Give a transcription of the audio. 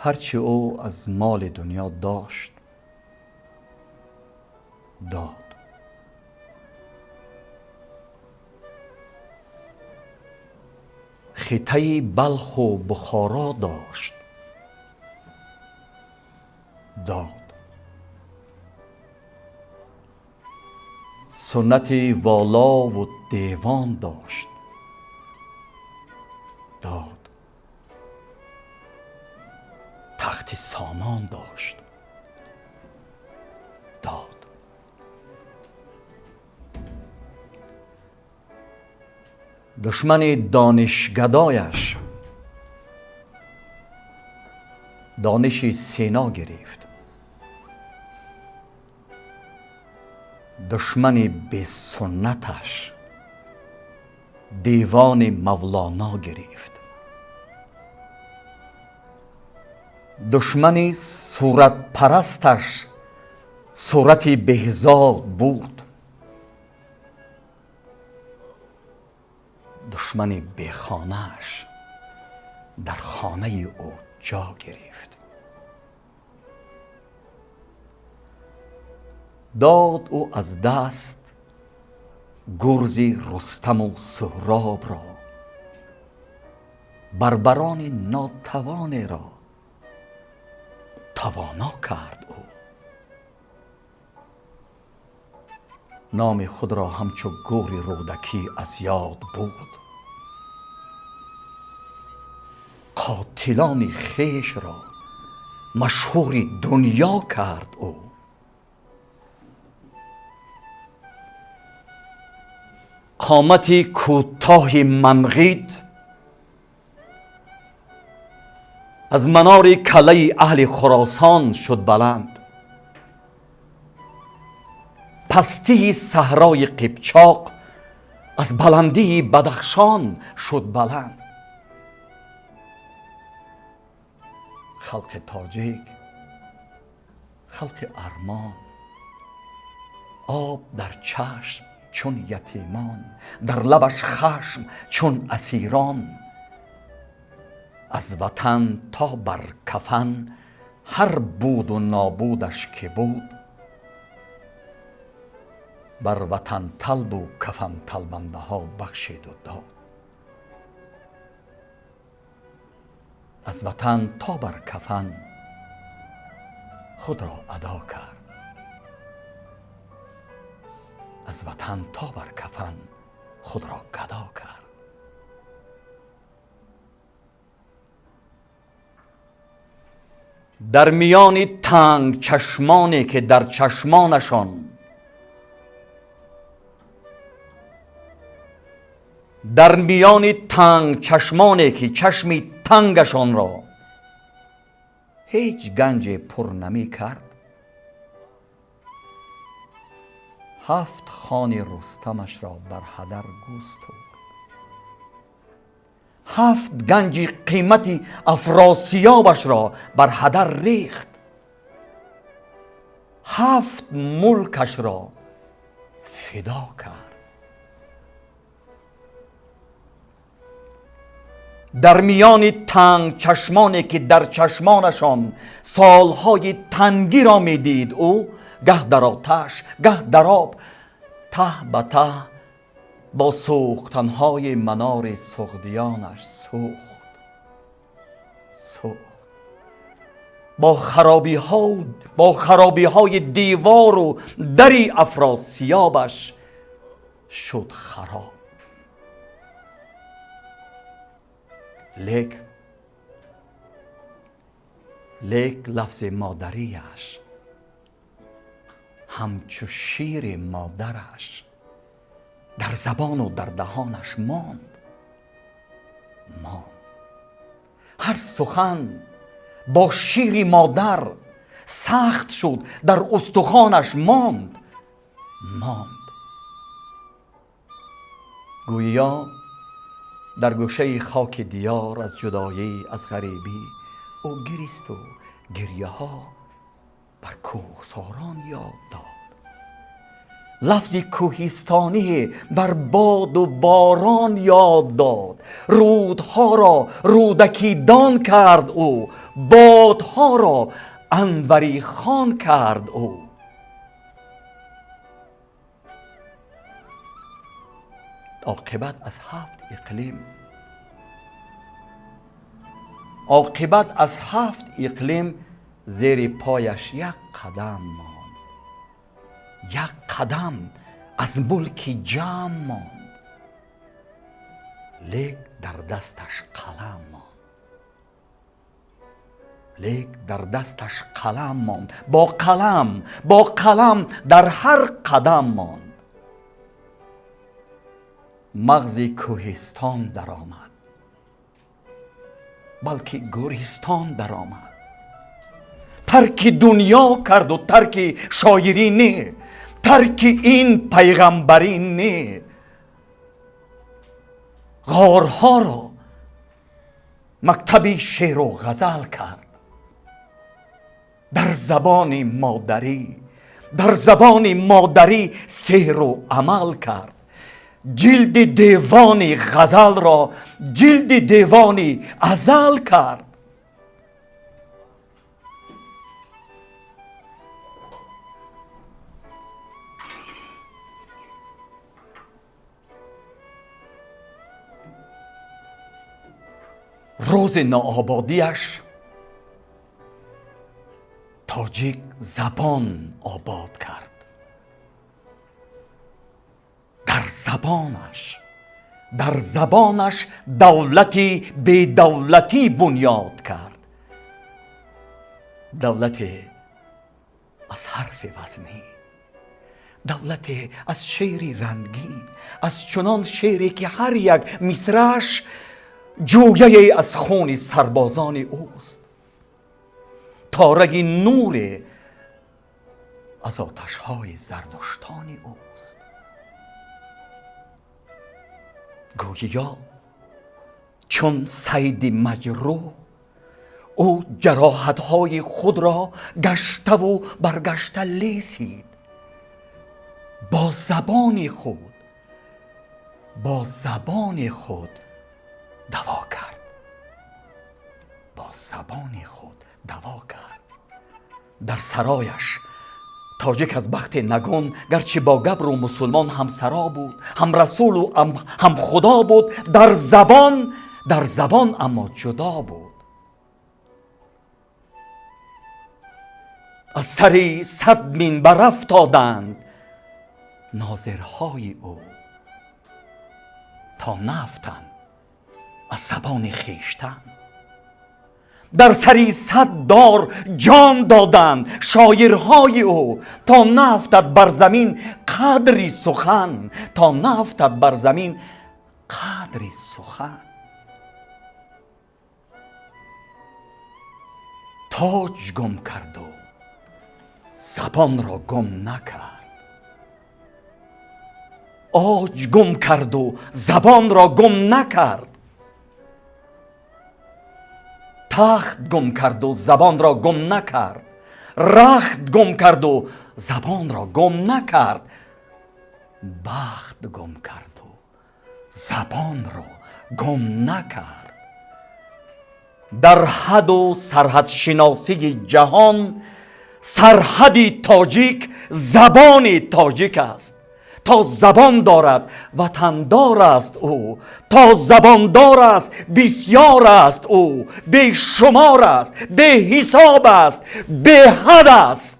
Ҳарчи ӯ аз моли дунё дошт, дод. Хитаи Балху Бухоро дошт, дод. Суннати волову девон дошт, дод. Тахти сомон дошт, дод. Душмани донишгадояш дониши Сино гирифт. Душмани бесуннаташ девони Мавлоно гирифт. Душмани суратпарасташ сурати Беҳзод бурд. Душмани бехонааш дар хонаи ӯ ҷо гирифт. Дод ӯ аз даст гурзи Рустаму Суҳробро, барбарони нотавонеро тавоно кард ӯ. Номи худро ҳамчу гӯри Рӯдакӣ аз ёд бурд. Қотилони хешро машҳури дунё кард ӯ. Қомати кӯтоҳи Манғид аз манори каллаи аҳли Хуросон шуд баланд. Пастии саҳрои Қипчоқ аз баландии Бадахшон шуд баланд. Халқи тоҷик, халқи армон, об дар чашм чун ятимон, дар лабаш хашм чун асирон. Аз ватан то бар кафан ҳар буду нобудаш ки буд, бар ватанталбу кафанталбандаҳо бахшиду дод. Аз ватан то бар кафан худро адо кард. Аз ватан то бар кафан худро гадо кард. Дар миёни танг чашмоне ки дар чашмонашон дар миёни танг чашмоне ки чашми тангашонро ҳеҷ ганҷе пур намекард, ҳафт хони Рустамашро бар ҳадар густурд. Ҳафт ганҷи қимати Афросиёбашро бар ҳадар рехт. Ҳафт мулкашро фидо кард. Дар миёни танг чашмоне ки дар чашмонашон солҳои тангиро медид, ӯ гаҳ дар оташ, гаҳ дар об, таҳ ба таҳ бо сӯхтанҳои манори суғдиёнаш сӯхт, сӯхт. Бо харобиҳои девору дари Афросиёбаш шуд хароб. Лек лафзи модариаш ҳамчу шири модараш дар забону дар даҳонаш монд, монд. Ҳар сухан бо шири модар сахт шуд, дар устухонаш монд, монд. Гӯё дар гӯшаи хоки диёр аз ҷудоӣ, аз ғарибӣ ӯ гиристу гирьяҳо бар кӯҳсорон ёд дод. Лафзи кӯҳистонӣ бар боду борон ёд дод. Рӯдҳоро рӯдакидон кард ӯ, бодҳоро Анвари хон кард ӯ. Оқибат аз ҳафт иқлим, оқибат аз ҳафт иқлим зери пояш як қадам монд, як қадам аз мулки ҷамъ монд, лек дар дасташ қалам монд, лек дар дасташ қалам монд, бо қалам, бо қалам дар ҳар қадам монд. Мағзи кӯҳистон даромад, балки гӯристон даромад. Тарки дунё карду тарки шоирӣ не, тарки ин пайғамбарӣ не. Ғорҳоро мактаби шеъру ғазал кард. Дар забони модарӣ, дар забони модарӣ сеҳру амал кард. Ҷилди девони ғазалро ҷилди девони азал кард. Рӯзи ноободиаш тоҷик забон обод кард. Дар забонаш, дар забонаш давлати бедавлатӣ бунёд кард. Давлате аз ҳарфи вазнӣ, давлате аз шеъри рангин, аз чунон шеъре ки ҳар як мисраш ҷӯяе аз хуни сарбозони ӯст, тораги нуре аз оташҳои зардуштони ӯст. Гӯё чун сайди маҷрӯҳ ӯ ҷароҳатҳои худро гаштаву баргашта лесид. Бо забони худ, бо забони худ даво кард, бо забони худ даво кард. Дар сарояш тоҷик аз бахти нагун, гарчи бо габру мусулмон ҳамсаро буд, ҳам расулу ҳам худо буд, дар забон, дар забон аммо ҷудо буд. Аз сари 100 минбар афтоданд нозирҳои ӯ, то нафтанд аз забони хештан. Дар сари 100 дор ҷон доданд шоирҳои ӯ, то нафтад бар замин қадри сухан, то нафтад бар замин қадри сухан. Тоҷ гум карду забонро гум накард, оҷ гум карду забонро гум накард, тахт гум карду забонро гум накард, рахт гум карду забонро гум накард, бахт гум карду забонро гум накард. Дар ҳаду сарҳадшиносии ҷаҳон сарҳади тоҷик забони тоҷик аст. То забон дорад ватандор аст ӯ, то забондор аст бисёр аст ӯ, бешумор аст, беҳисоб аст, беҳад аст.